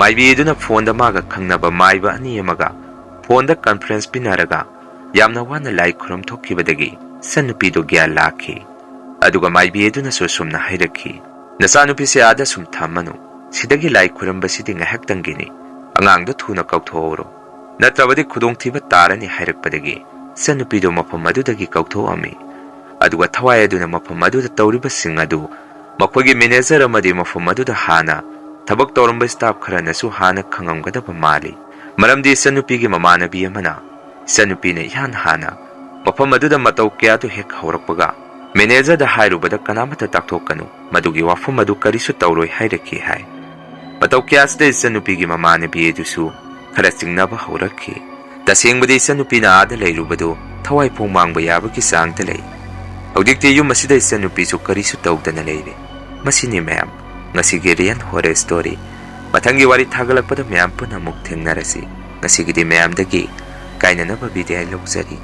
ꯃꯥꯏꯕꯤ ꯑꯗꯨꯅ ꯐꯣꯟꯗ ꯃꯥꯒ ꯈꯪꯅꯕ ꯃꯥꯏꯕ ꯑꯅꯤ ꯑꯃꯒ ꯐꯣꯟꯗ ꯀꯟꯐꯔꯦꯟꯁ ꯄꯤꯅꯔꯒ ꯌꯥꯝꯅ ꯋꯥꯅ ꯂꯥꯏ ꯈꯨꯔꯨꯝ ꯊꯣꯛꯈꯤꯕꯗꯒꯤ ꯏꯆꯟꯅꯨꯄꯤꯗꯨ ꯒ꯭ꯌꯥꯟ ꯂꯥꯛꯈꯤ꯫ ꯑꯗꯨꯒ ꯃꯥꯏꯕꯤ ꯑꯗꯨꯅꯁꯨ ꯑꯁꯨꯝꯅ ꯍꯥꯏꯔꯛꯈꯤ, "ꯅꯆꯥꯅꯨꯄꯤꯁꯦ ꯑꯥꯗ ꯁꯨꯝ ꯊꯝꯃꯅꯨ, ꯁꯤꯗꯒꯤ ꯂꯥꯏ ꯈꯨꯔꯨꯝꯕꯁꯤꯗꯤ ꯉꯥꯏꯍꯥꯛꯇꯪꯒꯤꯅꯤ, ꯑꯉꯥꯡꯗꯣ ꯊꯨꯅ ꯀꯧꯊꯣꯛꯍꯧꯔꯣ, ꯅꯠꯇ꯭ꯔꯕꯗꯤ ꯈꯨꯗꯣꯡꯊꯤꯕ ꯇꯥꯔꯅꯤ" ꯍꯥꯏꯔꯛꯄꯗꯒꯤ ꯏꯆꯟꯅꯨꯄꯤꯗꯨ ꯃꯐꯝ ꯑꯗꯨꯗꯒꯤ ꯀꯧꯊꯣꯛꯑꯝꯃꯤ꯫ ꯑꯗꯨꯒ ꯊꯋꯥꯏ ꯑꯗꯨꯅ ꯃꯐꯝ ꯑꯗꯨꯗ ꯇꯧꯔꯤꯕꯁꯤꯡ ꯑꯗꯨ ꯃꯈꯣꯏꯒꯤ ꯃꯦꯅꯦꯖꯔ ꯑꯃꯗꯤ ꯃꯐꯝ ꯑꯗꯨꯗ ꯍꯥꯟꯅ ꯊꯕꯛ ꯇꯧꯔꯝꯕ ꯁ꯭ꯇꯥꯐ ꯈꯔꯅꯁꯨ ꯍꯥꯟꯅ ꯈꯪꯉꯝꯒꯗꯕ ꯃꯥꯜꯂꯤ꯫ ꯃꯔꯝꯗꯤ ꯏꯆꯟꯅꯨꯄꯤꯒꯤ ꯃꯃꯥꯟꯅꯕꯤ ꯑꯃꯅ ꯏꯆꯟꯅꯨꯄꯤꯅ ꯏꯍꯥꯟ ꯍꯥꯟꯅ ꯃꯐꯝ ꯑꯗꯨꯗ ꯃꯇꯧ ꯀꯌꯥꯗꯨ ꯍꯦꯛ ꯍꯧꯔꯛꯄꯒ ꯃꯦꯅꯦꯖꯔꯗ ꯍꯥꯏꯔꯨꯕꯗ ꯀꯅꯥꯃꯠꯇ ꯇꯥꯛꯊꯣꯛꯀꯅꯨ, ꯃꯗꯨꯒꯤ ꯋꯥꯐꯝ ꯑꯗꯨ ꯀꯔꯤꯁꯨ ꯇꯧꯔꯣꯏ ꯍꯥꯏꯔꯛꯈꯤ ꯍꯥꯏ꯫ ꯃꯇꯧ ꯀꯌꯥꯁꯤꯗ ꯏꯆꯟꯅꯨꯄꯤꯒꯤ ꯃꯃꯥꯟꯅꯕꯤ ꯑꯗꯨꯁꯨ ꯈꯔ ꯆꯤꯡꯅꯕ ꯍꯧꯔꯛꯈꯤ꯫ ꯇꯁꯦꯡꯕꯗꯤ ꯏꯆꯟꯅꯨꯄꯤꯅ ꯑꯥꯗ ꯂꯩꯔꯨꯕꯗꯨ ꯊꯋꯥꯏ ꯐꯥꯎ ꯃꯥꯡꯕ ꯌꯥꯕꯒꯤ ꯆꯥꯡꯗ ꯂꯩ꯫ ꯍꯧꯖꯤꯛꯇꯤ ꯌꯨꯝ ꯑꯁꯤꯗ ꯏꯆꯟꯅꯨꯄꯤꯁꯨ ꯀꯔꯤꯁꯨ ꯇꯧꯗꯅ ꯂꯩꯔꯦ꯫ ꯃꯁꯤꯅꯤ ꯃꯌꯥꯝ ꯉꯁꯤꯒꯤ ꯔꯤꯌꯦꯜ ꯍꯣꯔꯔ ꯁ꯭ꯇꯣꯔꯤ꯫ ꯃꯊꯪꯒꯤ ꯋꯥꯔꯤ ꯊꯥꯒꯠꯂꯛꯄꯗ ꯃꯌꯥꯝ ꯄꯨꯟꯅ ꯑꯃꯨꯛ ꯊꯦꯡꯅꯔꯁꯤ꯫ ꯉꯁꯤꯒꯤꯗꯤ ꯃꯌꯥꯝꯗꯒꯤ ꯀꯥꯏꯅꯅꯕ ꯕꯤꯗꯥꯏ ꯂꯧꯖꯔꯤ꯫